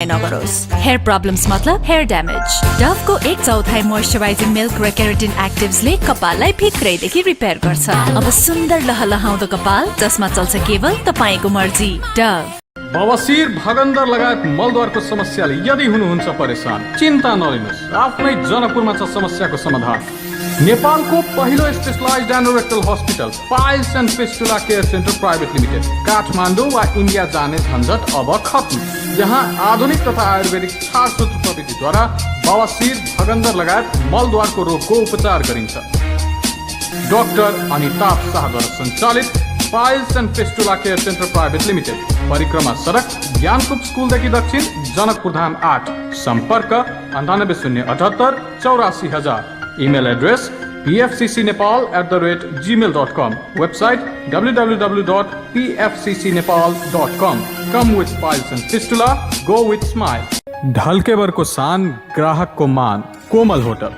नगरोस्। Hair problems मतलब hair damage. डभको 1/4 moisturising milk र केराटिन एक्टिभ्सले कपाललाई भित्रैदेखि रिपेयर गर्छ। अब सुन्दर लहलहाउँदो कपाल, जसमा चल्छ केवल तपाईँको मर्जी। डभ। बवासिर, भगन्दर लगायत मलद्वारको समस्याले यदि हुनुहुन्छ परेसान, चिन्ता नलिनुहोस्। आफ्नै जनकपुरमा छ समस्याको समाधान। नेपालको पहिलो specialized anorectal hospital, Piles and Fistula Care Center Private Limited। Kathmandu वा इन्डिया जाने झन्झट अब खत्म। यहाँ आधुनिक तथा आयुर्वेदिक क्षारसूत्र प्रविधिद्वारा बवासिर, भगन्दर लगायत मलद्वारको रोगको उपचार गरिन्छ। डाक्टर अनिताभ शाहद्वारा सञ्चालित Piles and Fistula Care Center Private Limited, परिक्रमा सडक, ज्ञानकुप स्कुलदेखि दक्षिण, जनकपुर धाम 8। सम्पर्क 9807884000। Email address pfccnepal@gmail.com। Website www.pfccnepal.com। Come with piles and fistula, go with smile। ढल्केबरको सान, ग्राहकको मान, कोमल होटल।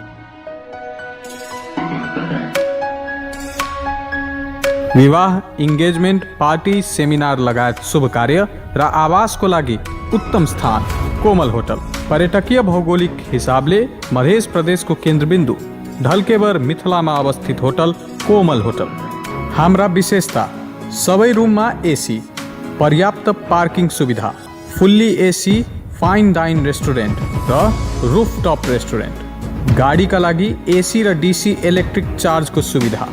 विवाह, इङ्गेजमेन्ट, पार्टी, सेमिनार लगायत शुभ कार्य र आवासको लागि उत्तम स्थान कोमल होटल। पर्यटकीय भौगोलिक हिसाबले मध्य प्रदेशको केन्द्रबिन्दु ढल्केबर मिथिलामा अवस्थित होटल कोमल होटल। हाम्रा विशेषता: सबै रुममा एसी, पर्याप्त पार्किङ सुविधा, fully AC fine dine restaurant र रुफटप रेस्टुरेन्ट, गाडीका लागि एसी र डिसी इलेक्ट्रिक चार्जको सुविधा,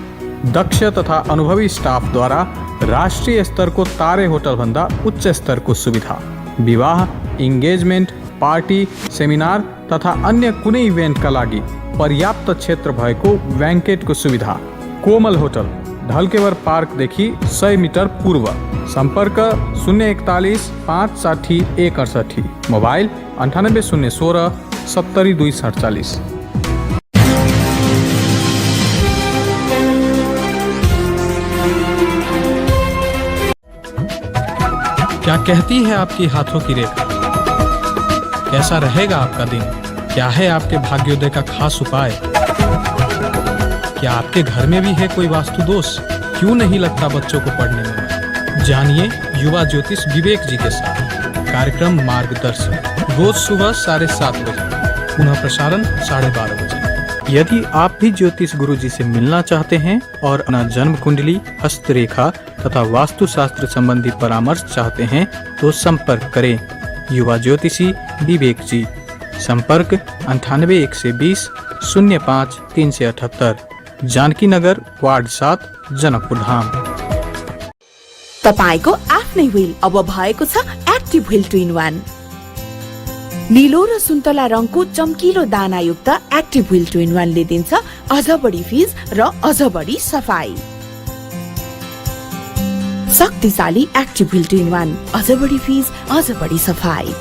दक्ष तथा अनुभवी स्टाफद्वारा राष्ट्रिय स्तरको तारे होटलभन्दा उच्च स्तरको सुविधा। विवाह, इङ्गेजमेन्ट, पार्टी, सेमिनार तथा अन्य कुनै इभेन्टका लागि पर्याप्त क्षेत्र भएको ब्याङ्केटको सुविधा। कोमल होटल, ढल्केवर पार्कदेखि 100 मिटर पूर्व। सम्पर्क 041 560 168, मोबाइल 9801670247। क्या कहती है आपकी हाथों की रेखा? कैसा रहेगा आपका दिन? क्या है आपके भाग्योदय का खास उपाय? क्या आपके घर में भी है कोई वास्तु दोष? क्यों नहीं लगता बच्चों को पढ़ने में मन? जानिए युवा ज्योतिष विवेक जी के साथ कार्यक्रम मार्गदर्शन, रोज सुबह 7:30 बजे, पुनः प्रसारण 12:30 बजे। यदि आप भी ज्योतिष गुरु जी से मिलना चाहते हैं और अपना जन्म कुंडली, हस्तरेखा तथा वास्तुशास्त्र संबंधी परामर्श चाहते हैं, तो संपर्क करें युवा ज्योतिषी विवेक जी। संपर्क 9812005378, जानकी नगर, वार्ड 7, जनकपुर धाम। तपाईँको आफ्नै व्हील अब भएको छ एक्टिभ व्हील 2 इन 1। निलो र सुन्तला रङको चम्किलो दानायुक्त एक्टिभ व्हील 2 इन 1ले दिन्छ अझ बढी फिज र अझ बढी सफाई। शक्तिशाली एक्टिभ व्हील 2 इन 1, अझ बढी फिज, अझ बढी सफाई।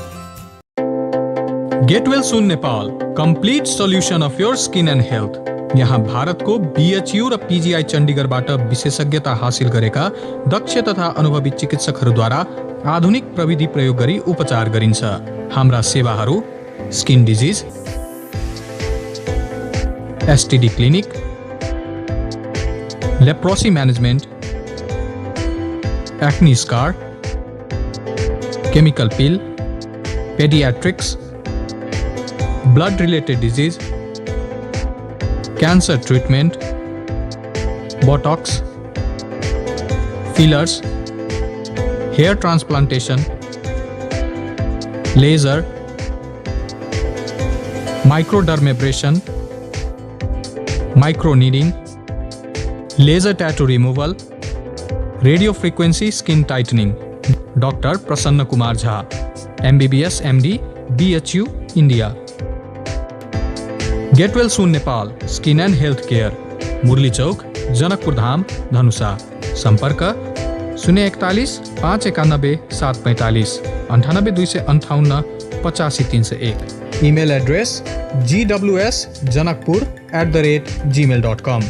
Get Well Soon Nepal, complete solution of your skin and health। यहाँ भारतको बिएचयु र पिजिआई चण्डीगढबाट विशेषज्ञता हासिल गरेका दक्ष तथा अनुभवी चिकित्सकहरूद्वारा आधुनिक प्रविधि प्रयोग गरी उपचार गरिन्छ। हाम्रा सेवाहरू: skin disease, STD clinic, leprosy management, acne scar, chemical peel, pediatrics, blood related disease, cancer treatment, botox, fillers, hair transplantation, laser, microdermabrasion, microneedling, laser tattoo removal, radio frequency skin tightening। Doctor Prasanna Kumar Jha, MBBS, MD, BHU, India. Get Well Soon Nepal Skin and Health Care, Murli Chowk, Janakpur Dham, Dhanusha. सम्पर्क 041 591 745, 9825885301। Email address gwsjanakpur@gmail.com।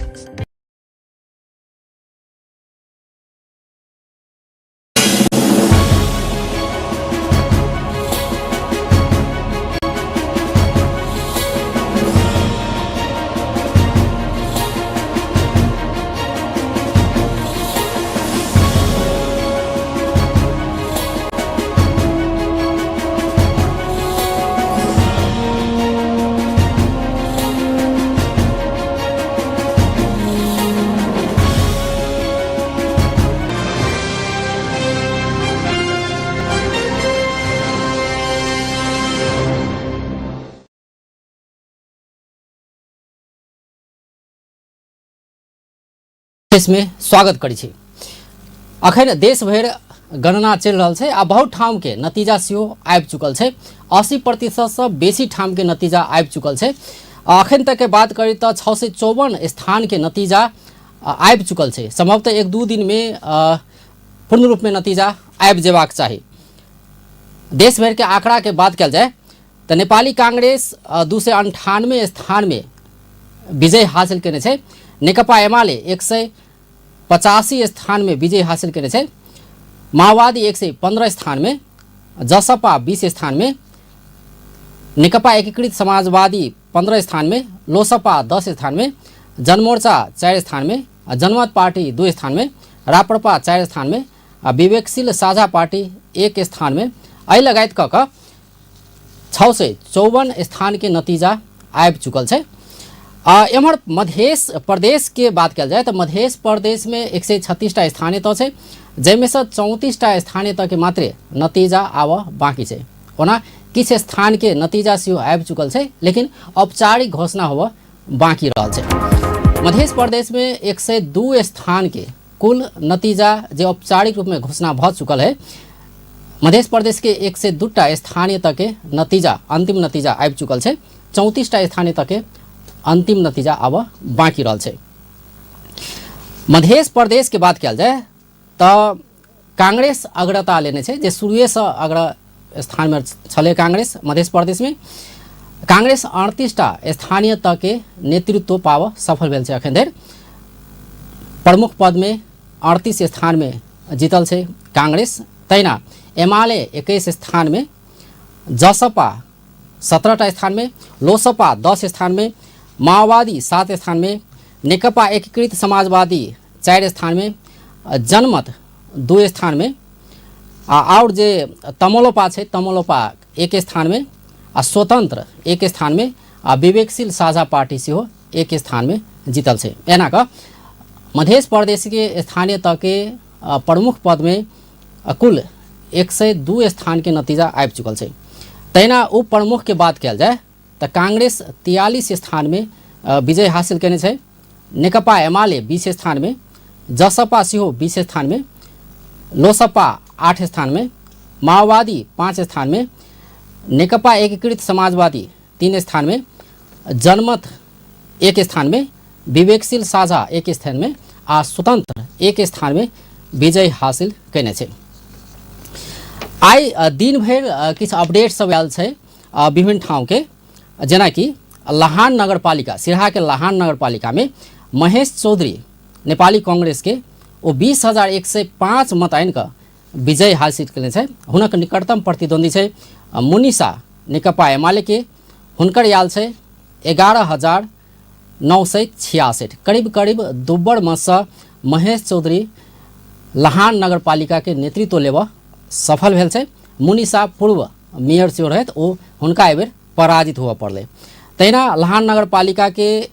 में स्वागत करै छी। अखन देश भरि गणना चलि रहल छै आ बहुत ठामके नतीजा सेहो आबि चुकल छै। 80% बेसी ठामके नतीजा आबि चुकल छै। अखन तकके बात करी तऽ 654 स्थानके नतीजा आबि चुकल छै। संभवतः 1-2 दिनमे पूर्ण रूपमे नतीजा आबि जेबाक चाही। देश भरिके आंकड़ाके बात कयल जाय तऽ नेपाली कांग्रेस 298 स्थानमे विजय हासिल केने छै। नेकपा एमाले 185 स्थानमे विजय हासिल केने छै। माओवादी 115 स्थानमे, जसपा 20 स्थानमे, नेकपा एकीकृत समाजवादी 15 स्थानमे, लोसपा 10 स्थानमे, जनमोर्चा 4 स्थानमे, जनमत पार्टी 2 स्थानमे, राप्रपा 4 स्थानमे आ विवेकशील साझा पार्टी 1 स्थानमे। एहि लगायत कऽ कऽ 654 स्थानके नतीजा आबि चुकल छै। एम्हर मधेश प्रदेशके बात कयल जाय तऽ मधेश प्रदेशमे 136टा स्थानीय तह छै, जाहिमे सँ 34टा स्थानीय तहके मात्रे नतीजा आबऽ बाँकी छै। ओना किछु स्थानके नतीजा सेहो आबि चुकल छै, लेकिन औपचारिक घोषणा होबऽ बाँकी रहल छै। मधेश प्रदेशमे 102 स्थानके कुल नतीजा जे औपचारिक रूपमे घोषणा भऽ चुकल है। मधेश प्रदेशके 102टा स्थानीय तहके नतीजा अन्तिम नतीजा आबि चुकल छै। 34टा स्थानीय तहके अन्तिम नतीजा आब बाँकी रहल छै। मधेश प्रदेशके बात कयल जाय तऽ कांग्रेस अग्रता लेने छै, जे शुरुएसँ अग्र स्थानमे छलै कांग्रेस। मधेश प्रदेशमे कांग्रेस 38टा स्थानीय तहके नेतृत्व पाबऽ सफल भेल छै। अखन धरि प्रमुख पदमे 38 स्थानमे जीतल छै कांग्रेस। तहिना एमाले 21 स्थानमे, जसपा 17टा स्थानमे, लोसपा 10 स्थानमे, माओवादी 7 स्थानमे, नेकपा एकीकृत समाजवादी 4 स्थानमे, जनमत 2 स्थानमे आ आओर जे तमलोपा छै तमलोपा 1 स्थानमे आ स्वतंत्र 1 स्थानमे आ विवेकशील साझा पार्टी सेहो 1 स्थानमे जीतल छै। एना कऽ मधेश प्रदेशके स्थानीय तहके प्रमुख पदमे कुल 102 स्थानके नतीजा आबि चुकल छै। तहिना उप प्रमुखके बात कयल जाय तऽ कांग्रेस 43 स्थानमे विजय हासिल केने छै, नेकपा एमाले 20 स्थानमे, जसपा सेहो 20 स्थानमे, लोसपा 8 स्थानमे, माओवादी 5 स्थानमे, नेकपा एकीकृत समाजवादी 3 स्थानमे, जनमत 1 स्थानमे, विवेकशील साझा 1 स्थानमे आ स्वतंत्र 1 स्थानमे विजय हासिल केने छै। आइ दिन भरि किछु अपडेट सब आयल छै विभिन्न ठाउँके, जेनाकि लहान नगरपालिका, सिरहाके लहान नगरपालिकामे महेश चौधरी नेपाली कांग्रेसके ओ 20,105 मत आनि कऽ विजय हासिल केने छै। हुनक निकटतम प्रतिद्वंदी छै मुनिषा नेकपा एमालेके, हुनकर आयल छै 11,966, करीब करीब दुब्बर मतसँ महेश चौधरी लहान नगरपालिकाके नेतृत्व लेबऽ सफल भेल छै। मुनिषा पूर्व मेयर सेहो रहथि, ओ हुनका एहिबेर पराजित हुअ पड़लै। तहिना लहान नगरपालिकाके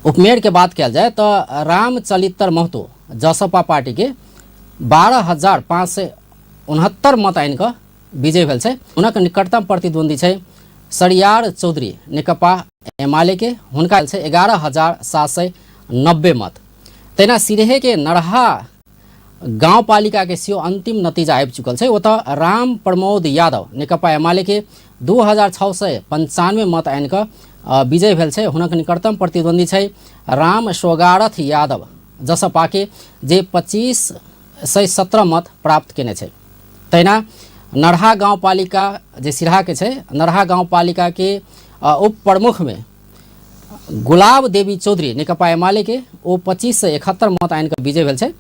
उपमेयरके बात कयल जाय तऽ रामचरित्र महतो जसपा पार्टीके 12,569 मत आनि कऽ विजय भेल छै। हुनक निकटतम प्रतिद्वंदी छै सरियार चौधरी नेकपा एमालेके, हुनका छै 11,790 मत। तहिना सिरहेके नरहा गाउँपालिकाके सेहो अन्तिम नतीजा आबि चुकल छै। ओतऽ राम प्रमोद यादव नेकपा एमालेके 2,695 मत आनि कऽ विजय भेल छै। हुनक निकटतम प्रतिद्वंदी छै राम सोगारथ यादव जसपाके, जे 2,517 मत प्राप्त केने छै। तहिना नरहा गाउँपालिका जे सिरहाके छै, नरहा गाउँपालिकाके उप प्रमुखमे गुलाब देवी चौधरी नेकपा एमालेके ओ 2,571 मत आनि कऽ विजय भेल छै।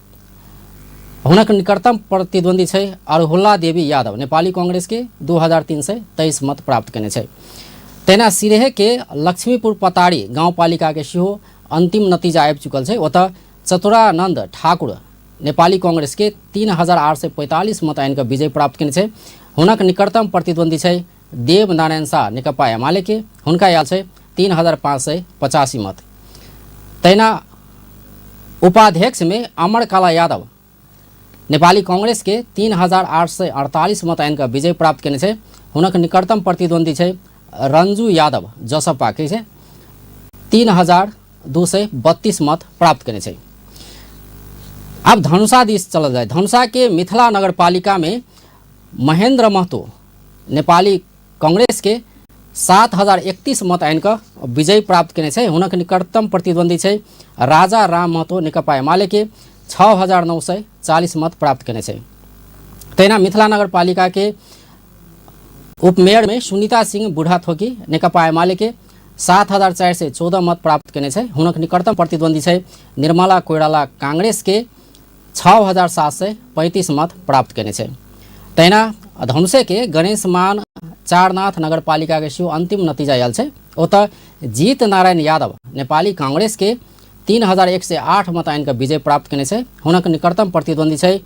हुनक निकटतम प्रतिद्वंदी छै अरहुल्ला देवी यादव नेपाली कांग्रेसके 2,323 मत प्राप्त केने छै। तहिना सिरहेके लक्ष्मीपुर पतारी गाउँपालिकाके सेहो अन्तिम नतीजा आबि चुकल छै। ओतऽ चतुरानन्द ठाकुर नेपाली कांग्रेसके 3,845 मत आनि कऽ विजय प्राप्त केने छै। हुनक निकटतम प्रतिद्वंदी छै देव नारायण शाह नेकपा एमालेके, हुनका आयल छै 3,585 मत। तहिना उपाध्यक्षमे अमर काला यादव नेपाली कांग्रेसके 3,848 मत आनि कऽ विजय प्राप्त केने छै। हुनक निकटतम प्रतिद्वंदी छै रंजू यादव जसपाके छै 3,232 मत प्राप्त केने छै। आब धनुषा दिस चलल जाय। धनुषा के मिथिला नगरपालिका में महेंद्र महतो नेपाली कांग्रेस के 7031 मत आनि कऽ विजय प्राप्त केने छै। हुनक निकटतम प्रतिद्वंदी छै राजा राम महतो नेकपा एमाले के 6940 मत प्राप्त केने छै। तहिना मिथिला नगरपालिका के उपमेयर में सुनीता सिंह बुढ़ाथोकी नेकपा एमाले के 7414 मत प्राप्त केने छै। हुनक निकटतम प्रतिद्वंदी छै निर्मला कोइराला कांग्रेस के 6735 मत प्राप्त केने छै। तहिना धनुषे के गणेशमान चारनाथ नगरपालिका के सेहो अंतिम नतीजा आयल छै। ओतऽ जीत नारायण यादव नेपाली कांग्रेस के 3108 मत आनि कऽ विजय प्राप्त केने छै। हुनक निकटतम प्रतिद्वंदी छै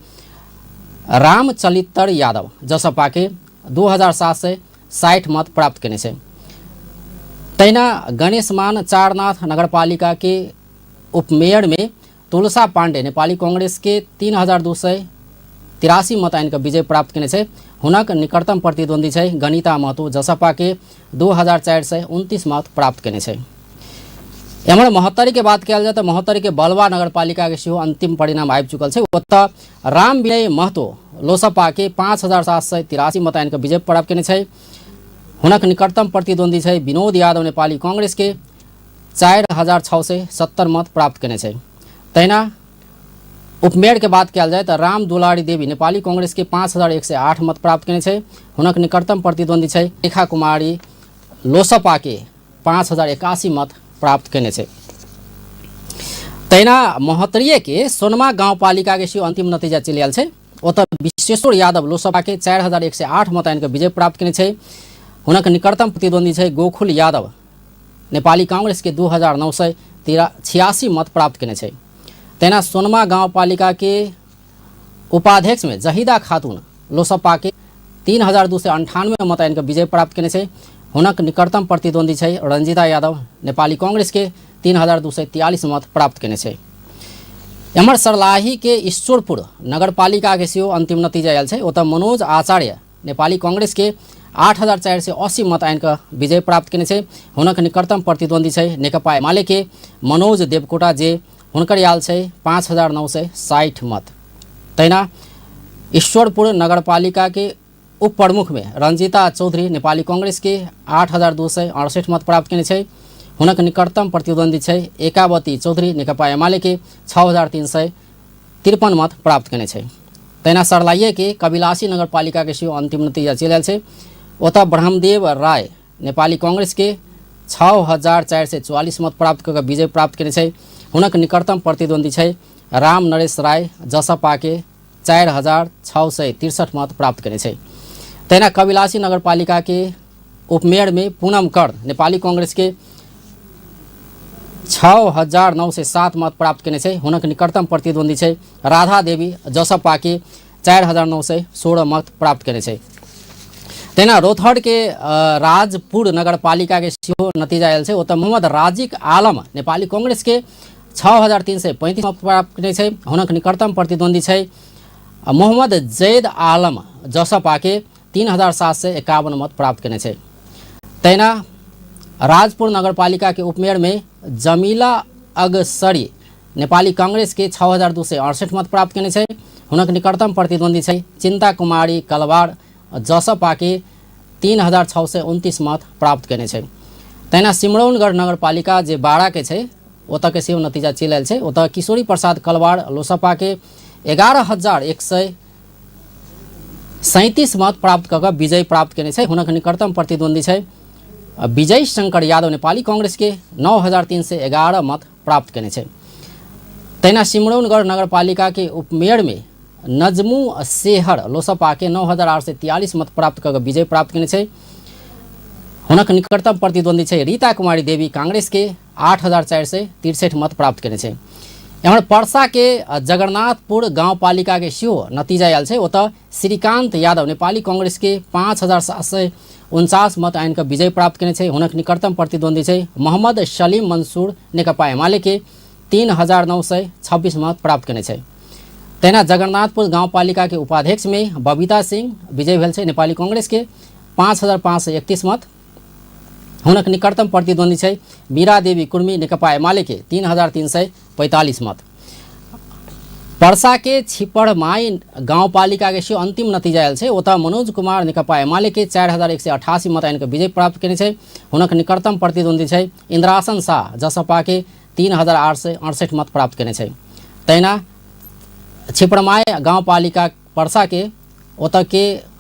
रामचलितर यादव जसपा के 2760 मत प्राप्त केने छै। तहिना गणेशमान चारनाथ नगरपालिका के उपमेयर में तुलसा पांडे नेपाली कांग्रेस के 3283 मत आनि कऽ विजय प्राप्त केने छै। हुनक निकटतम प्रतिद्वंदी छै गणिता महतो जसपा के 2429 मत प्राप्त केने छै। एम्हर महोत्तरी के बात कयल जाय तऽ महोत्तरी के बलवा नगरपालिका के सेहो अंतिम परिणाम आबि चुकल छै। ओतऽ राम विनय महतो लोसपा के 5783 मत आनि कऽ विजय प्राप्त केने छै। हुनक निकटतम प्रतिद्वंदी छै विनोद यादव नेपाली कांग्रेस के 4670 मत प्राप्त केने छै। तहिना उपमेयर के बात कयल जाय तऽ राम दुलारी देवी नेपाली कांग्रेस के 5108 मत प्राप्त केने छै। हुनक निकटतम प्रतिद्वंदी छै रेखा कुमारी लोसपा के 5081 मत प्राप्त केने छै। तहिना महोत्तरीय के सोनमा गाउँपालिका के सेहो अंतिम नतीजा चलि आयल छै। ओतऽ विश्वेश्वर यादव लोसपा के 4108 मत आनि कऽ विजय प्राप्त केने छै। हुनक निकटतम प्रतिद्वंदी छै गोकुल यादव नेपाली कांग्रेस के 2986 मत प्राप्त केने छै। तहिना सोनमा गाउँपालिका के उपाध्यक्ष में जहीदा खातून लोसपा के 3298 मत आनि कऽ विजय प्राप्त केने छै। हुनक निकटतम प्रतिद्वंदी छै रंजिता यादव नेपाली कांग्रेस के 3243 मत प्राप्त केने छै। एम्हर सर्लाही के ईश्वरपुर नगरपालिका के सेहो अंतिम नतीजा आयल छै। ओतऽ मनोज आचार्य नेपाली कांग्रेस के 8480 मत आनि कऽ विजय प्राप्त केने छै। हुनक निकटतम प्रतिद्वंदी छै नेकपा एमाले के मनोज देवकोटा जे हुनकर आयल छै 5960 मत। तहिना ईश्वरपुर नगरपालिका के उप प्रमुख में रंजिता चौधरी नेपाली कांग्रेस के 8268 मत प्राप्त केने छै। हुनक निकटतम प्रतिद्वंदी छै एकावती चौधरी नेकपा एमाले के 6353 मत प्राप्त केने छै। तहिना सर्लाहीए के कबिलासी नगरपालिका के सेहो अंतिम नतीजा चलि आयल छै। ओतऽ ब्रह्मदेव राय नेपाली कांग्रेस के 6444 मत प्राप्त कऽ विजय प्राप्त केने छै। हुनक निकटतम प्रतिद्वंदी छै राम नरेश राय जसपा के 4663 मत प्राप्त केने छै। तहिना कबिलासी नगरपालिका के उपमेयर में पूनम कर्ण नेपाली कांग्रेस के 6907 मत प्राप्त केने छै। हुनक निकटतम प्रतिद्वंदी छै राधा देवी जसपा के 4916 मत प्राप्त केने छै। तहिना रौतहट के राजपुर नगरपालिका के सेहो नतीजा आयल छै। ओतऽ मोहम्मद राजिक आलम नेपाली कांग्रेस के 6335 मत प्राप्त केने छै। हुनक निकटतम प्रतिद्वंदी छै मोहम्मद जैद आलम जसपा के 3751 मत प्राप्त केने छै। तहिना राजपुर नगरपालिका के उपमेयर में जमीला अगसरी नेपाली कांग्रेस के 6268 मत प्राप्त केने छै। हुनक निकटतम प्रतिद्वंदी छै चिंता कुमारी कलवार जसपा के 3629 मत प्राप्त केने छै। तहिना सिमरौनगढ़ नगरपालिका जे बारा के छै ओतऽ के सेहो नतीजा चलि आयल छै। ओतऽ किशोरी प्रसाद कलवार लोसपा के 11137 मत प्राप्त कऽ कऽ विजय प्राप्त केने छै। हुनक निकटतम प्रतिद्वंदी छै विजय शंकर यादव नेपाली कांग्रेस के 9311 मत प्राप्त केने छै। तहिना सिमरौनगढ़ नगरपालिका के उपमेयर में नजमू सेहर लोसपा के 9843 मत प्राप्त कऽ कऽ विजय प्राप्त केने छै। हुनक निकटतम प्रतिद्वंदी छै रीता कुमारी देवी कांग्रेस के 8463 मत प्राप्त केने छै। एम्हर परसा के जगन्नाथपुर गाउँपालिका के सेहो नतीजा आयल छै। ओतऽ श्रीकांत यादव नेपाली कांग्रेस के 5749 मत आनि कऽ विजय प्राप्त केने छै। हुनक निकटतम प्रतिद्वंदी छै मोहम्मद सलीम मंसूर नेकपा एमाले के 3926 मत प्राप्त केने छै। तहिना जगन्नाथपुर गाउँपालिका के उपाध्यक्ष में बबीता सिंह विजय भेल छै नेपाली कांग्रेस के 5531 मत। हुनक निकटतम प्रतिद्वंदी छै मीरा देवी कुर्मी नेकपा एमाले के 3345 मत। परसा के छिपड़माई गाउँपालिका के सेहो अंतिम नतीजा आयल छै। ओतऽ मनोज कुमार नेकपा एमाले के 4188 मत आनि कऽ विजय प्राप्त केने छै। हुनक निकटतम प्रतिद्वंदी छै इंद्रासन शाह जसपा के 3868 मत प्राप्त केने छै। तहिना छिपड़माई गाउँपालिका परसा के ओतऽ के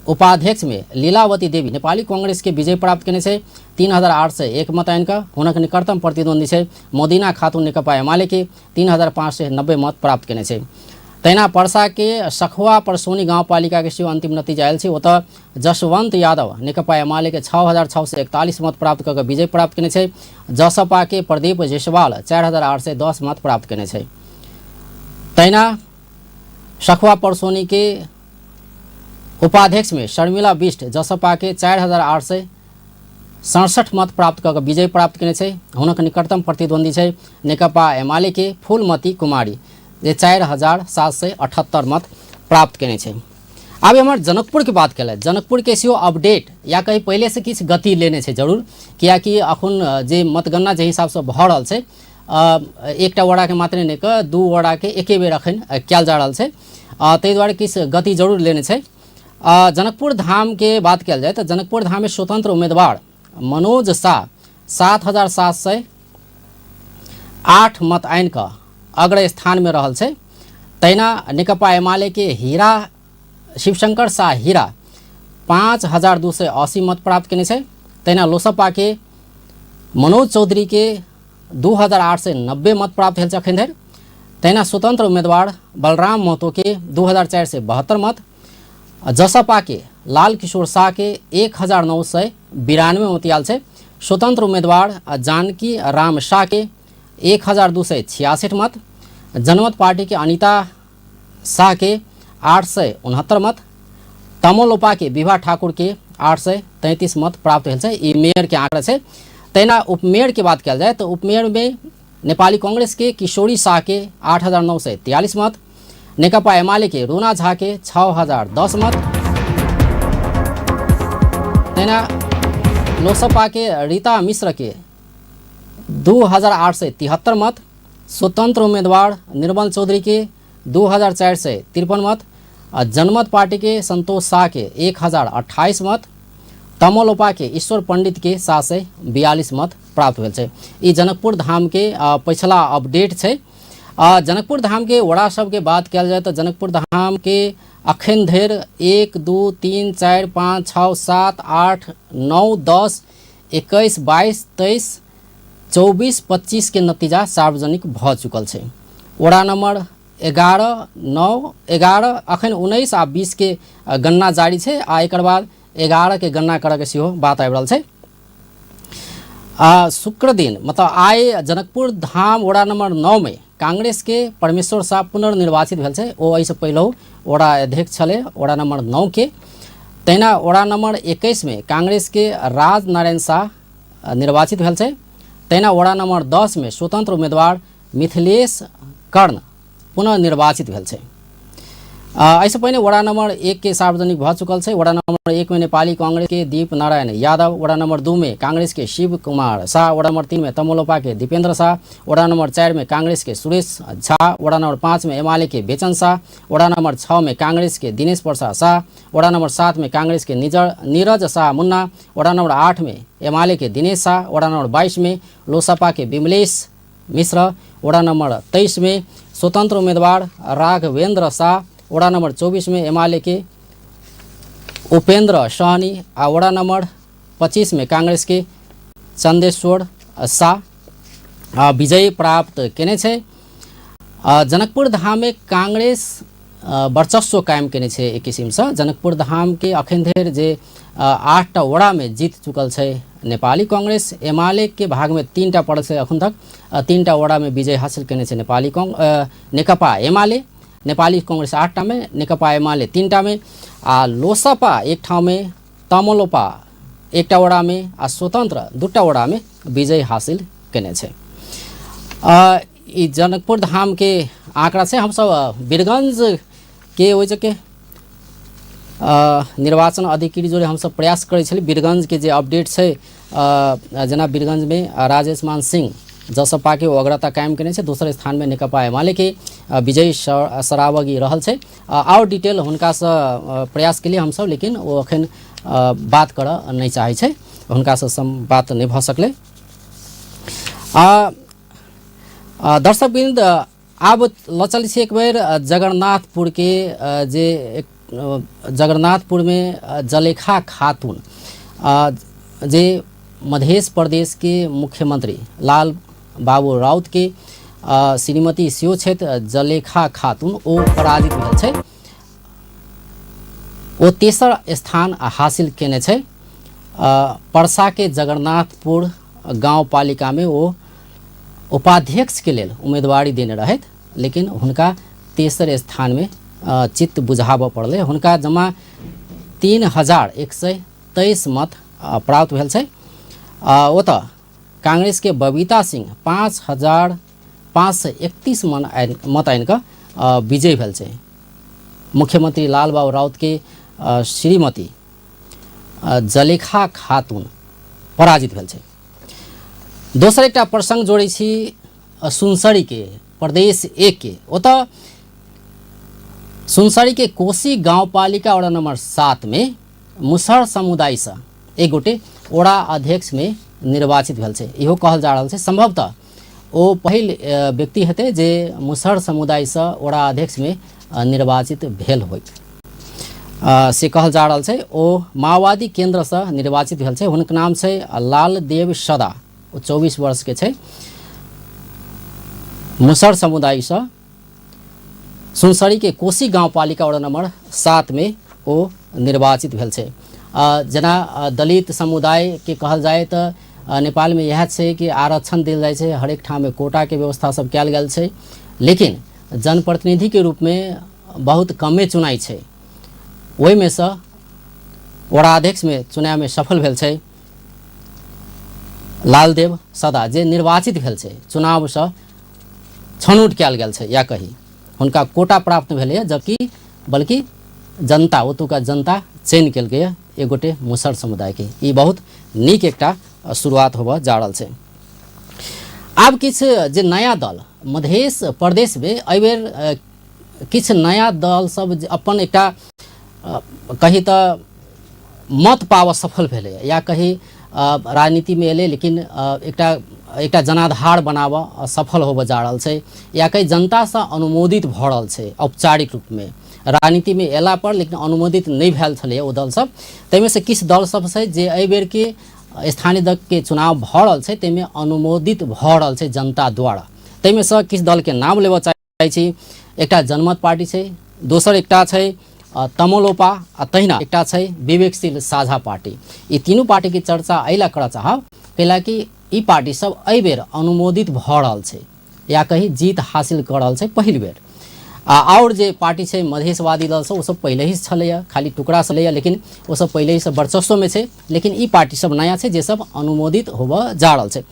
उपाध्यक्ष में लीलावती देवी नेपाली कांग्रेस के विजय प्राप्त केने छै 3801 मत आनि कऽ। हुनक निकटतम प्रतिद्वंदी छै मोदिना खातून नेकपा एमाले के 3590 मत प्राप्त केने छै। तहिना परसा के सखुआ परसौनी गाउँपालिका के सेहो अंतिम नतीजा आयल छै। ओतऽ जसवंत यादव नेकपा एमाले के 6641 मत प्राप्त कऽ के विजय प्राप्त केने छै। जसपा के प्रदीप जायसवाल 4810 मत प्राप्त केने छै। तहिना सखुआ परसौनी के उपाध्यक्ष में शर्मिला बिष्ट जसपा के 4867 मत प्राप्त कऽ के विजय प्राप्त केने छै। हुनक निकटतम प्रतिद्वंदी छै नेकपा एमाले के फूलमती कुमारी जे 4778 मत प्राप्त केने छै। आब हमर जनकपुर के बात कयल, जनकपुर के सेहो अपडेट या कहीं पहिले से किछु गति लेने छै जरूर, कियाकि अखन जे मतगणना जे हिसाबसँ भऽ रहल छै एकटा वड़ाके मात्रे नहि कऽ दू वड़ाके एके बेर अखन कयल जा रहल छै, ताहि दुआरे किछु गति जरूर लेने छै। जनकपुर धामके बात कयल जाय तऽ जनकपुर धाममे स्वतंत्र उम्मीदवार मनोज शाह 7708 मत आनि कऽ अग्र स्थानमे रहल छै। तहिना नेकपा एमाले के हीरा शिवशंकर शाह हीरा 5280 मत प्राप्त केने छै। तहिना लोसपा के मनोज चौधरी के 2890 मत प्राप्त भेल छै अखन धरि। तहिना स्वतंत्र उम्मीदवार बलराम महतो के 2472 मत, जसपा के लाल किशोर शाह के 1992 मत आयल छै। स्वतंत्र उम्मीदवार जानकी राम शाह के 1266 मत, जनमत पार्टी के अनिता शाह के 869 मत, तमोलोपा के विभा ठाकुर के 833 मत प्राप्त भेल छै। ई मेयर के आंकड़ा छै। तहिना उपमेयर के बात कयल जाय तऽ उपमेयर में नेपाली कांग्रेस के किशोरी शाह के 8943 मत, नेकपा एमाले के रूना झा के 6010 मत, तहिना लोसपा के रीता मिश्र के 2873 मत, स्वतंत्र उम्मीदवार निर्मल चौधरी के 2453 मत, आ जनमत पार्टी के संतोष शाह के 1028 मत, तमलोपा के ईश्वर पंडित के 742 मत प्राप्त भेल छै। ई जनकपुर धाम के पछिला अपडेट छै। जनकपुर धाम के वड़ा सबके बात कयल जाय तऽ जनकपुर धाम के अखन धरि 1 2 3 4 5 6 7 8 9 10 21 22 23 24 25 के नतीजा सार्वजनिक भऽ चुकल छै। वड़ा नंबर 11 9 11 अखन 19 आ 20 के गणना जारी छै आ एकर बाद 11 के गणना करऽ के सेहो बात आबि रहल छै। आ शुक्र दिन मतलब आइ जनकपुर धाम वड़ा नंबर 9 में कांग्रेस के परमेश्वर शाह पुनर्निर्वाचित भेल छै। ओ एहिसँ पहिलहु वड़ा अध्यक्ष छलै वड़ा नंबर 9 के। तहिना वड़ा नंबर 21 में कांग्रेस के राज नारायण शाह निर्वाचित भेल छै। तहिना वड़ा नंबर 10 में स्वतंत्र उम्मीदवार मिथिलेश कर्ण पुनः निर्वाचित भेल छै। एहिसँ पहिने वड़ा नंबर 1 के सार्वजनिक भऽ चुकल छै। वड़ा नंबर 1 में नेपाली कांग्रेस के दीप नारायण यादव, वड़ा नंबर 2 में कांग्रेस के शिव कुमार शाह, वड़ा नंबर 3 में तमोलोपा के दीपेंद्र शाह, वड़ा नंबर 4 में कांग्रेस के सुरेश झा, वड़ा नंबर 5 में एमाले के बेचन शाह, वड़ा नंबर 6 में कांग्रेस के दिनेश प्रसाद शाह, वड़ा नंबर 7 में कांग्रेस के नीरज शाह मुन्ना, वड़ा नंबर 8 में एमाले के दिनेश शाह, वड़ा नंबर 22 में लोसपा के विमलेश मिश्र, वड़ा नंबर 23 में स्वतंत्र उम्मीदवार राघवेंद्र शाह, वड़ा नंबर 24 में एमाले के उपेंद्र सहनी आ वड़ा नंबर 25 में कांग्रेस के चंदेश्वर शाह विजय प्राप्त केने छै। जनकपुर धाम में कांग्रेस वर्चस्व कायम केने छै एक किसिमसँ। जनकपुर धाम के अखन धरि जे 8टा वड़ा में जीत चुकल छै नेपाली कांग्रेस। एमाले के भाग में 3टा पड़ल छै अखन तक, 3टा वड़ा में विजय हासिल केने छै नेपाली नेकपा एमाले। नेपाली कांग्रेस 8टा में, नेकपा एमाले 3टा में आ लोसपा 1 ठाउँ में, तमलोपा 1टा वड़ा में आ स्वतंत्र 2टा वड़ा में विजय हासिल केने छै। ई जनकपुर धाम के आंकड़ा छै। हमसब वीरगंज के ओहि जगह निर्वाचन अधिकारी जोड़े हमसब प्रयास करै छली वीरगंज के जे अपडेट छै, जेना वीरगंज में राजेश मान सिंह जसपाके ओ अग्रता कायम केने छै। दोसर स्थानमे नेकपा एमालेके विजय सरावगी रहल छै। आओर डिटेल हुनकासँ प्रयास केलियै हमसभ, लेकिन ओ अखन बात करऽ नहि चाहै छै, हुनकासँ बात नहि भऽ सकलै। दर्शकवृन्द, आब लऽ चलै छी एक बेर जगन्नाथपुरके, जे एक जगन्नाथपुरमे जलेखा खातून, जे मध्य प्रदेशके मुख्यमंत्री लाल बाबू राउतके श्रीमती सेहो छथि जलेखा खातून, ओ पराजित भेल छै। ओ तेसर स्थान हासिल केने छै। परसाके जगन्नाथपुर गाउँपालिकामे ओ उपाध्यक्षके लेल उम्मेदवारी देने रहथि, लेकिन हुनका तेसर स्थानमे चित्त बुझाबऽ पड़लै। हुनका जमा 3123 मत प्राप्त भेल छै। ओतऽ कांग्रेसके बबीता सिंह 5531 मन मत आनि कऽ विजयी भेल छै। मुख्यमंत्री लालबाबू राउतके श्रीमती जलेखा खातून पराजित भेल छै। दोसर एकटा प्रसंग जोड़ै छी सुनसरीके, प्रदेश 1 के। ओतऽ सुनसरीके कोशी गाउँपालिका वडा नम्बर 7 मे मुसहर समुदायसँ एक गोटे वडा अध्यक्षमे निर्वाचित भेल छै। इहो कहल जा रहल छै सम्भवतः ओ पहिल व्यक्ति हेतै जे मुसहर समुदायसँ वडा अध्यक्षमे निर्वाचित भेल होइत, से कहल जा रहल छै। ओ माओवादी केन्द्रसँ निर्वाचित भेल छै। हुनक नाम छै लालदेव सदा, ओ 24 वर्षके छै। मुसहर समुदायसँ सुनसरीके कोशी गाउँपालिका वडा नम्बर 7 मे ओ निर्वाचित भेल छै। जेना दलित समुदायके कहल जाय तऽ नेपालमे इएह छै कि आरक्षण देल जाइ छै, हरेक ठाममे कोटाके व्यवस्था सब कयल गेल छै, लेकिन जनप्रतिनिधिके रूपमे बहुत कमे चुनाइ छै। ओहिमे सँ वडाध्यक्षमे चुनावमे सफल भेल छै लालदेव सदा, जे निर्वाचित भेल छै, चुनावसँ छनौट कयल गेल छै या कही हुनका कोटा प्राप्त भेलैए, जबकि बल्कि जनता, ओतुका जनता चयन केलकैए एक गोटे मुसहर समुदायके। ई बहुत नीक एकटा शुरुआत होबऽ जा रहल छै। आब किछु जे नया दल मधेश प्रदेशमे एहिबेर किछु नया दल सब जे अपन एकटा कही तऽ मत पाबऽ सफल भेलैए या कही राजनीतिमे एलै, लेकिन एकटा एकटा जनाधार बनाबऽ सफल होबऽ जा रहल छै या कही जनतासँ अनुमोदित भऽ रहल छै औपचारिक रूपमे। राजनीतिमे अयला पर लेकिन अनुमोदित नहि भेल छलैए ओ दल सब, ताहिमे से किछु दल सब छै जे एहि बेरके स्थानीय दलके चुनाव भऽ रहल छै ताहिमे अनुमोदित भऽ रहल छै जनता द्वारा। ताहिमे सँ किछु दलके नाम लेबऽ चाहै छी। एकटा जनमत पार्टी छै, दोसर एकटा छै तमलोपा, आ तहिना एकटा छै विवेकशील साझा पार्टी। ई तीनू पार्टीके चर्चा एहि लए करऽ चाहब कैलाकि ई पार्टी सब एहि बेर अनुमोदित भऽ रहल छै या कही जीत हासिल कऽ रहल छै पहिल बेर। आ आओर जे पार्टी छै मधेशवादी दल सब, ओ सब पहिले ही छलैए, खाली टुकड़ा छलैए, लेकिन ओ सब पहिले ही सब वर्चस्वमे छै। लेकिन ई पार्टी सब नया छै जे सब अनुमोदित होबऽ जा रहल छै।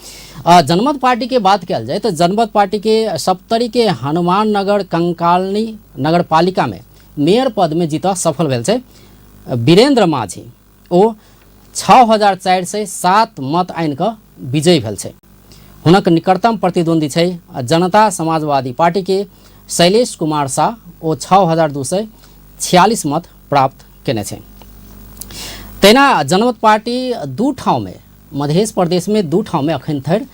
जनमत पार्टीके बात कयल जाय तऽ जनमत पार्टीके सप्तरीके हनुमान नगर कंकालनी नगरपालिकामे मेयर पदमे जीतऽ सफल भेल छै वीरेंद्र माझी। ओ 6407 मत आनि कऽ विजयी भेल छै। हुनक निकटतम प्रतिद्वंदी छै जनता समाजवादी पार्टीके शैलेश कुमार शाह, ओ 6246 मत प्राप्त केने छै। तहिना जनमत पार्टी दू ठाउँमे, मध्य प्रदेशमे दू ठाउँमे अखन धरि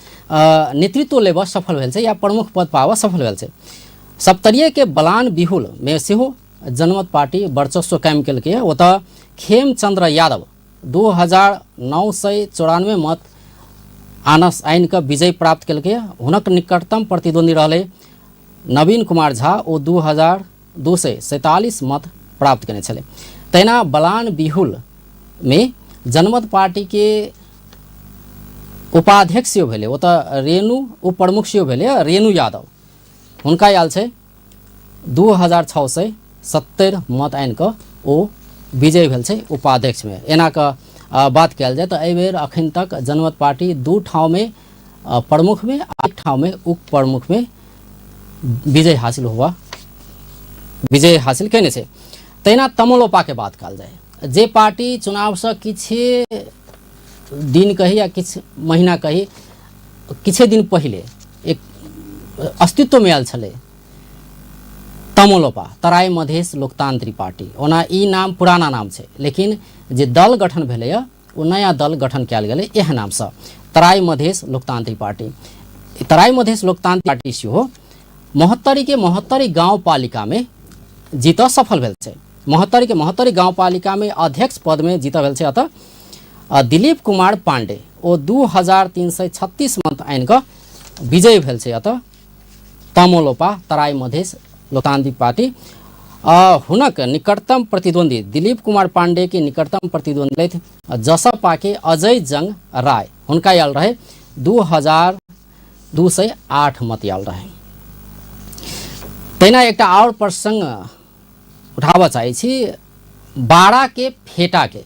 नेतृत्व लेबऽ सफल भेल छै या प्रमुख पद पाबऽ सफल भेल छै। सप्तरीयके बलान बिहुलमे सेहो जनमत पार्टी वर्चस्व कायम केलकै। ओतऽ खेमचंद्र यादव 2994 मत आनस आनि कऽ विजय प्राप्त केलकै। हुनक निकटतम प्रतिद्वंदी रहलै नवीन कुमार झा, ओ 2247 मत प्राप्त केने छलै। तहिना बलान बिहुलमे जनमत पार्टीके उपाध्यक्ष सेहो भेलै, ओतऽ रेणु उपप्रमुख सेहो भेलै रेणु यादव, हुनका आयल छै 2670 मत आनि कऽ ओ विजय भेल छै उपाध्यक्षमे। एना कऽ बात कयल जाय तऽ एहिबेर अखन तक जनमत पार्टी दू ठाउँमे प्रमुखमे आ एक ठाउँमे उप प्रमुखमे विजय हासिल केने छै। तहिना तमलोपाके बात कहल जाय, जे पार्टी चुनावसँ किछु दिन कही या किछु महीना कही किछे दिन पहिले एक अस्तित्वमे आयल छलै तमोलोपा, तराई मधेश लोकतांत्रिक पार्टी। ओना ई नाम पुराना नाम छै, लेकिन जे दल गठन भेलैए ओ नया दल गठन कयल गेलै इएह नामसँ, तराई मधेश लोकतांत्रिक पार्टी। तराई मधेश लोकतांत्रिक पार्टी सेहो महोत्तरीके महोत्तरी गाउँपालिकामे जीत सफल भेल छै। महोत्तरीके महोत्तरी गाउँपालिकामे अध्यक्ष पदमे जीत भेल छै अतः दिलीप कुमार पाण्डे, ओ 2336 मत आनि कऽ विजयी भेल छै अतः तमोलोपा तराई मधेश लोकतांत्रिक पार्टी। हुनक निकटतम प्रतिद्वंदी दिलीप कुमार पांडे के निकटतम प्रतिद्वंदी जसपा के अजय जंग राय, हुनका आयल रहे 2208 मत आयल रहे। तहिना एकटा आओर प्रसंग उठाबऽ चाहै छी, बारा के फेटा के,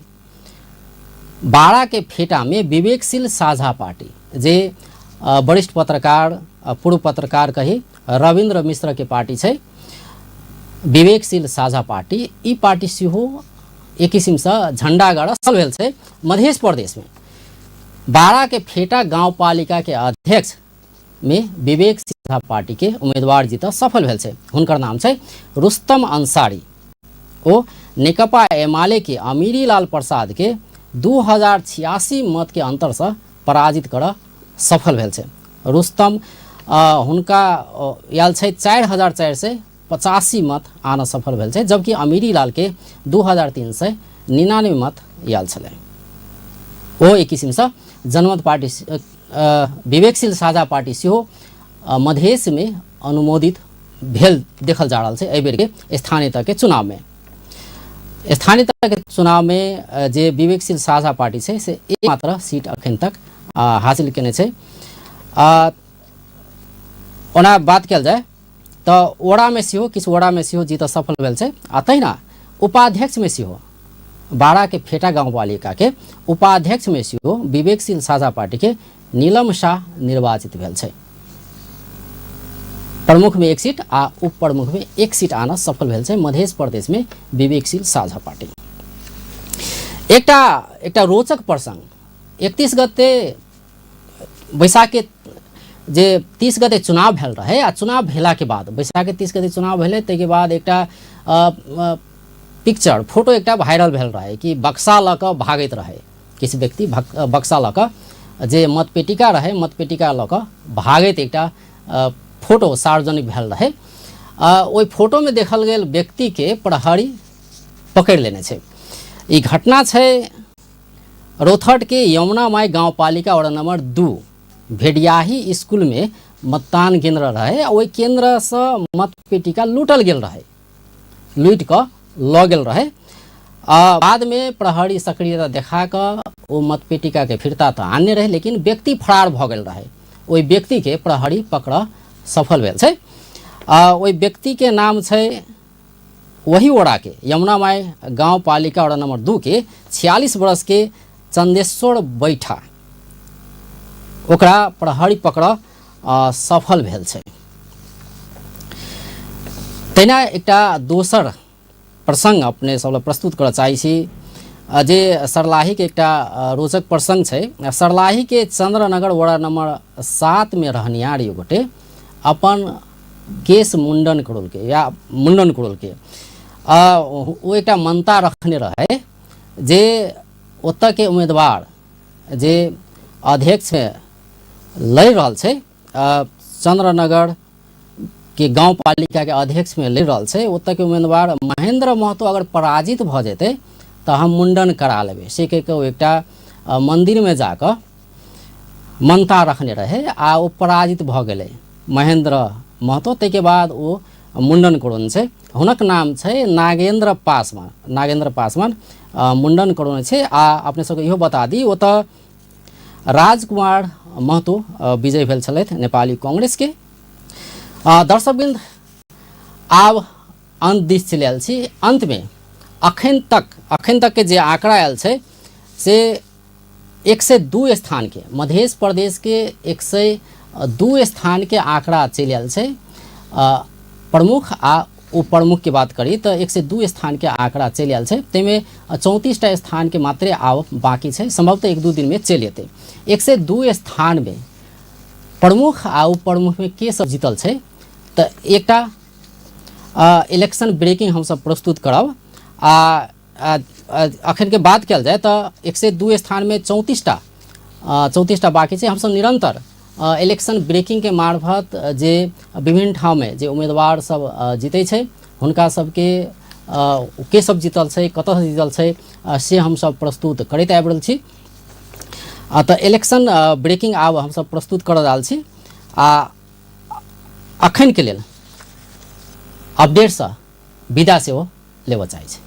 बारा के फेटा में विवेकशील साझा पार्टी जे वरिष्ठ पत्रकार, पूर्व पत्रकार कही रविन्द्र मिश्र के पार्टी छै विवेकशील साझा पार्टी, ई पार्टी सेहो एक किसिमसँ झण्डा गाड़ऽ सफल भेल छै मध्य प्रदेशमे। बारा के फेटा गाउँपालिका के अध्यक्ष में विवेक साझा पार्टी के उम्मीदवार जीत सफल भेल छै, हुनकर नाम छै रुस्तम अंसारी। ओ नेकपा एमाले के अमीरी लाल प्रसाद के 2086 मत के अंतर से पराजित कर सफल भेल छै। रुस्तम हुनका आयल छै 4485 मत आना सफल भेल छै, जबकि अमीरी लाल के 2399 मत आयल छलै। ओ एक किसिमसँ जनमत पार्टी, विवेकशील साझा पार्टी सेहो मधेशमे अनुमोदित भेल देखल जा रहल छै एहि बेरके स्थानीय तहके चुनावमे। स्थानीय तहके चुनावमे जे विवेकशील साझा पार्टी छै से एक मात्र सीट अखन तक हासिल केने छै। ओना बात कयल जाय तऽ वडामे सेहो, किछु वडामे सेहो जीत सफल भेल छै। आ तहिना उपाध्यक्षमे सेहो बाराके फेटा गाउँपालिकाके उपाध्यक्षमे सेहो विवेकशील साझा पार्टीके नीलम शाह निर्वाचित भेल छै। प्रमुखमे एक सीट आ उप प्रमुखमे एक सीट आना सफल भेल छै मध्य प्रदेशमे विवेकशील साझा पार्टी। एकटा एकटा रोचक प्रसंग, 31 गते बैसाख के जे 30 गते चुनाव भेल रहे आ चुनाव भेलाके बाद बैसाख के 30 गते चुनाव भेलै, ताहिके बाद एकटा पिक्चर फोटो एकटा वायरल भेल रहे कि बक्सा लऽ कऽ भागैत रहे किछु व्यक्ति, बक्सा लऽ कऽ जे मतपेटिका रहे मतपेटिका लऽ कऽ भागैत एकटा फोटो सार्वजनिक भेल रहे। ओहि फोटोमे देखल गेल व्यक्तिके प्रहरी पकड़ि लेने छै। ई घटना छै रौथट के यमुना माई गाउँपालिका वार्ड नंबर 2 भेडियाही स्कूल में मतदान केंद्र रहे, ओहि केंद्रसँ मतपेटिका लूटल गेल रहे, लूटि कऽ लऽ गेल रहे। आ बादमे प्रहरी सक्रियता देखा कऽ ओ मतपेटिकाके फिर्ता तऽ आनने रहे, लेकिन व्यक्ति फरार भऽ गेल रहे। ओहि व्यक्तिके प्रहरी पकड़ सफल भेल छै। आ ओहि व्यक्तिके नाम छै वही वड़ा के यमुना माई गाउँपालिका वार्ड नंबर 2 के 46 वर्ष के चंदेश्वर बैठा, ओकरा प्रहरी पकड़ सफल भेल छै। तहिना एकटा दोसर प्रसंग अपने सब लग प्रस्तुत करऽ चाहै छी जे सर्लाहीके एकटा रोचक प्रसंग छै। सर्लाहीके चंद्रनगर वार्ड नंबर 7 में रहनिहार एगो गोटे अपन केश मुंडन करौलकै या मुंडन करौलकै। ओ एकटा मनता रखने रहे जे ओतऽके उम्मीदवार जे अध्यक्ष लड़ि रहल छै, चंद्रनगर के गाउँपालिका के अध्यक्ष में लड़ि रहल छै, ओतऽके उम्मीदवार महेंद्र महतो अगर पराजित भऽ जेतै तऽ हम मुंडन करा लेबै, से कहि कऽ ओ एकटा मन्दिरमे जाकऽ मनता रखने रहे आ ओ पराजित भऽ गेलै महेंद्र महतो। ताहिके बाद ओ मुंडन करौने छै। हुनक नाम छै नागेंद्र पासवान, नागेंद्र पासवान मुंडन करौने छै। आ अपने सबके इहो बता दी ओतऽ राजकुमार महतो विजय भेल छलथि नेपाली कांग्रेसके। दर्शकवृन्द, आब अन्त दिस चलि आयल छी। अन्तमे अखन तकके जे आंकड़ा आयल छै से 102 स्थानके, मध्य प्रदेशके 102 स्थानके आंकड़ा चलि आयल छै। प्रमुख आ उप प्रमुख के बात करी तऽ 102 स्थानके आंकड़ा चलि आयल छै, ताहिमे 34टा स्थानके मात्रे आब बाकी छै, संभवतः 1-2 दिनमे चलि एतै। 102 स्थानमे प्रमुख आ उपप्रमुखमे के सब जीतल छै, तऽ एकटा इलेक्शन ब्रेकिंग हमसब प्रस्तुत करब। आ अखन के बात कयल जाय तऽ 102 स्थानमे 34टा बाकी छै। हमसब निरंतर इलेक्शन ब्रेकिंग के मार्फत जे विभिन्न ठाममे जे उम्मीदवार सब जीतै छै हुनका सबके के सब जीतल छै, कतऽ जीतल छै, से हमसब प्रस्तुत करैत आबि रहल छी। तऽ इलेक्शन ब्रेकिंग आब हमसब प्रस्तुत करऽ रहल छी। आ अखन के लेल अपडेटसँ विदा सेहो लेबऽ चाहै छी।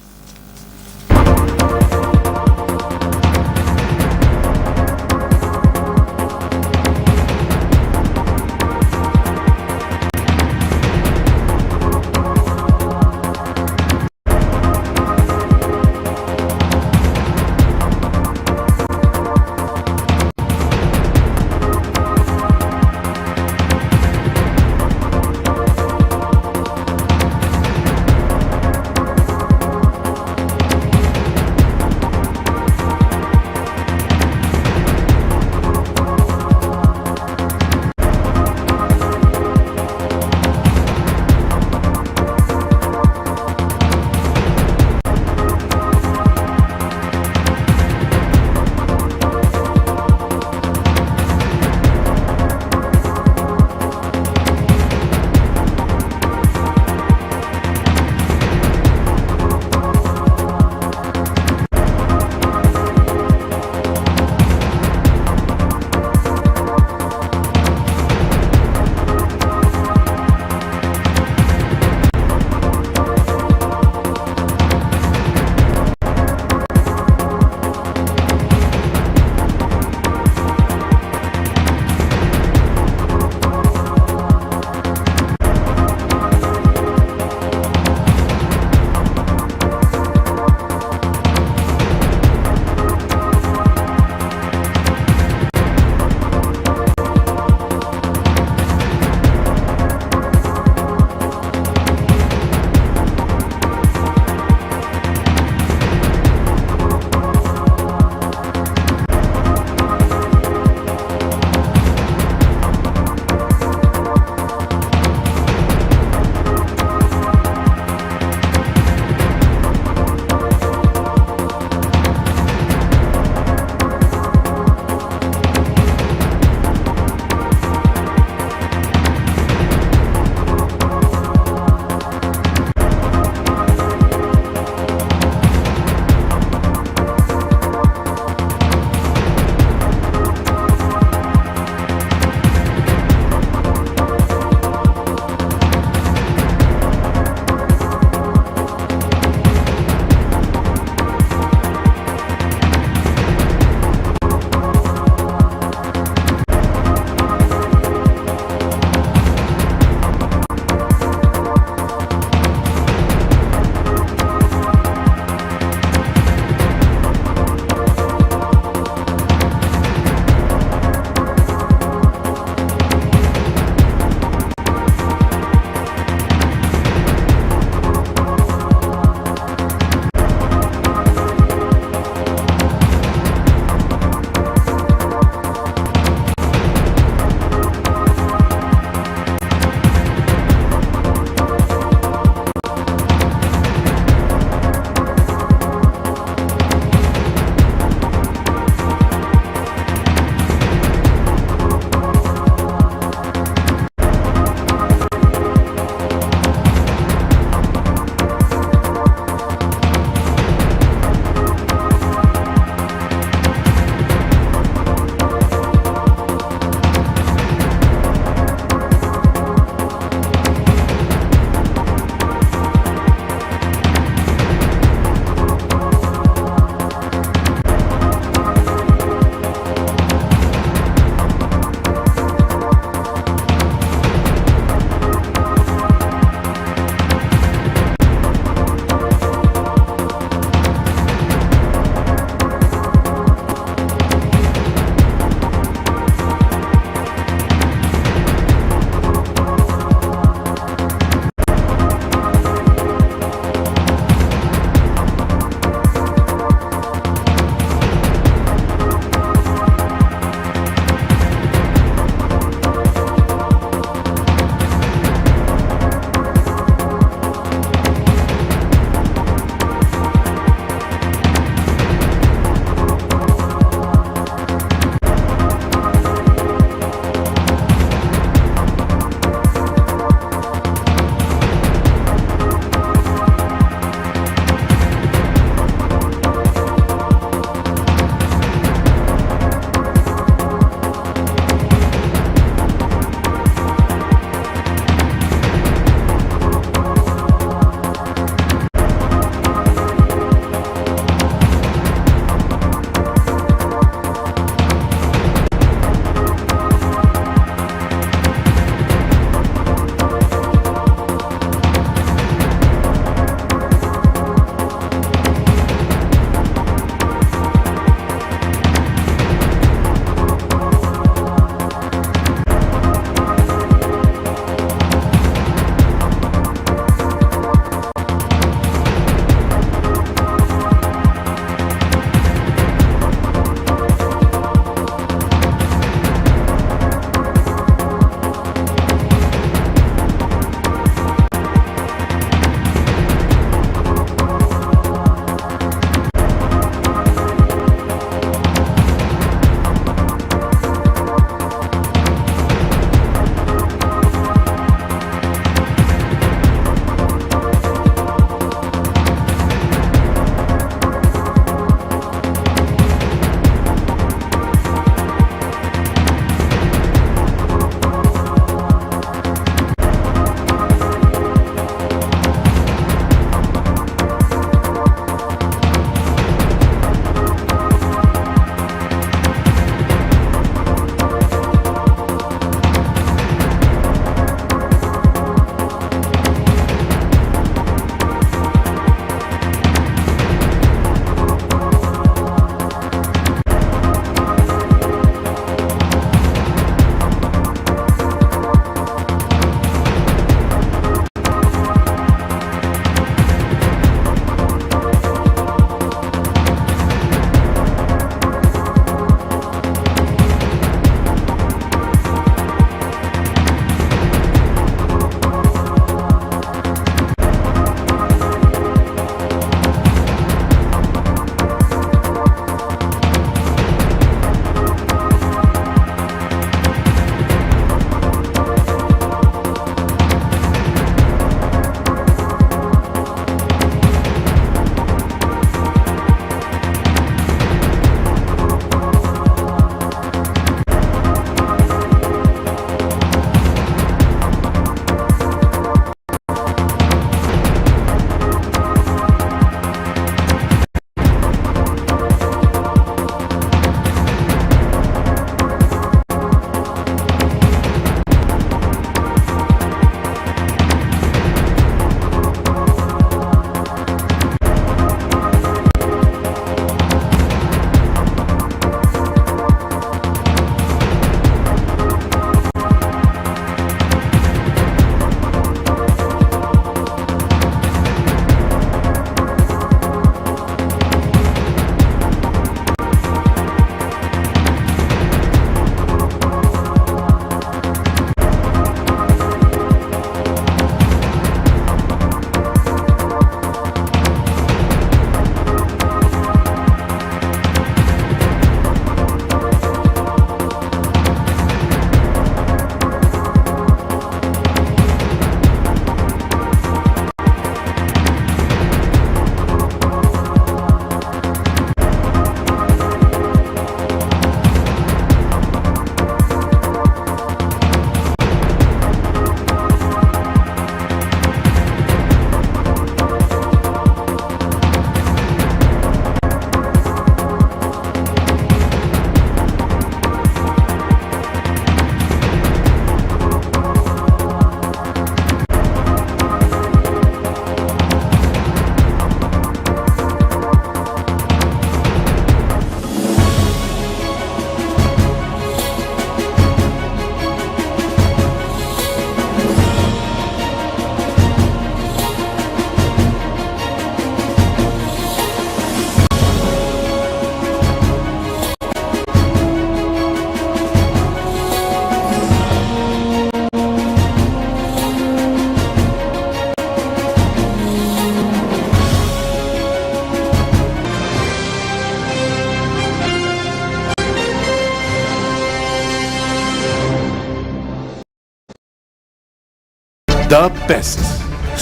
The best.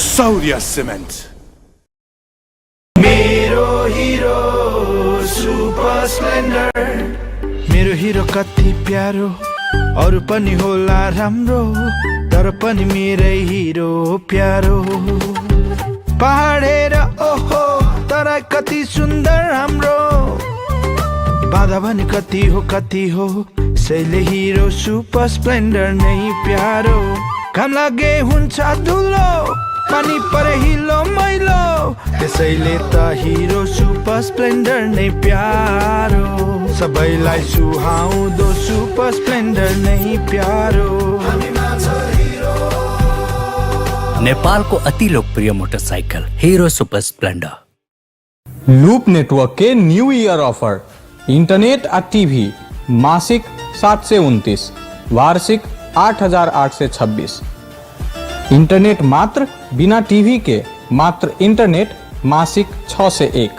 Saurya Cement. मेरो हिरो सुपर स्प्लेन्डर, मेरो हिरो कति प्यारो। अरू पनि होला राम्रो, तर पनि मेरै हिरो प्यारो। पहाड हेर, ओहो, तराई कति सुन्दर हाम्रो। बाधा भने कति हो कति हो, त्यसैले हिरो सुपर स्प्लेन्डर नै प्यारो। घाम लागे हुन्छ धुलो, पानी परे हिलो मैलो, त्यसैले त हिरो सुपर स्प्लेन्डर नै प्यारो। सबैलाई सुहाउँदो सुपर स्प्लेन्डर नै प्यारो। नेपालको अति लोकप्रिय motorcycle hero super Splendor. Loop network के न्यू ईयर ऑफर। इंटरनेट आ टीवी मासिक 729, वार्षिक 8826। इंटरनेट मात्र, बिना टीवी के मात्र इंटरनेट मासिक 601।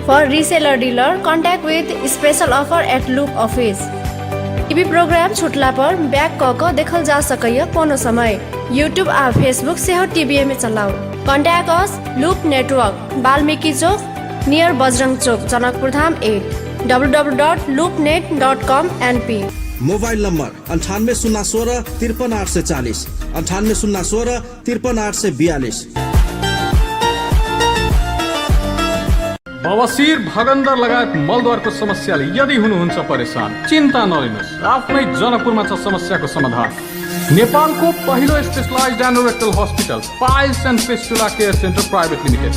For reseller dealer, contact with special offer at Loop office. TV programme छुटला per bank कऽ कऽ देखल जा सकैए कोनो समय। यूट्यूब आ फेसबुक सेहो टीवीए में चलाउ। Contact us, loop network, Valmiki चौक, नियर Bajrang Chowk, Janakpur Dham 8, www.loopnet.com np। Mobile number 9801653840, 9801653842। बवासिर, भगन्दर लगायत मलद्वारको समस्याले यदि हुनुहुन्छ परेसान, चिन्ता नलिनुहोस्। आफ्नै जनकपुरमा छ समस्याको समाधान। नेपालको पहिलो specialized anorectal hospital, Piles and Fistula Care Center Private Limited.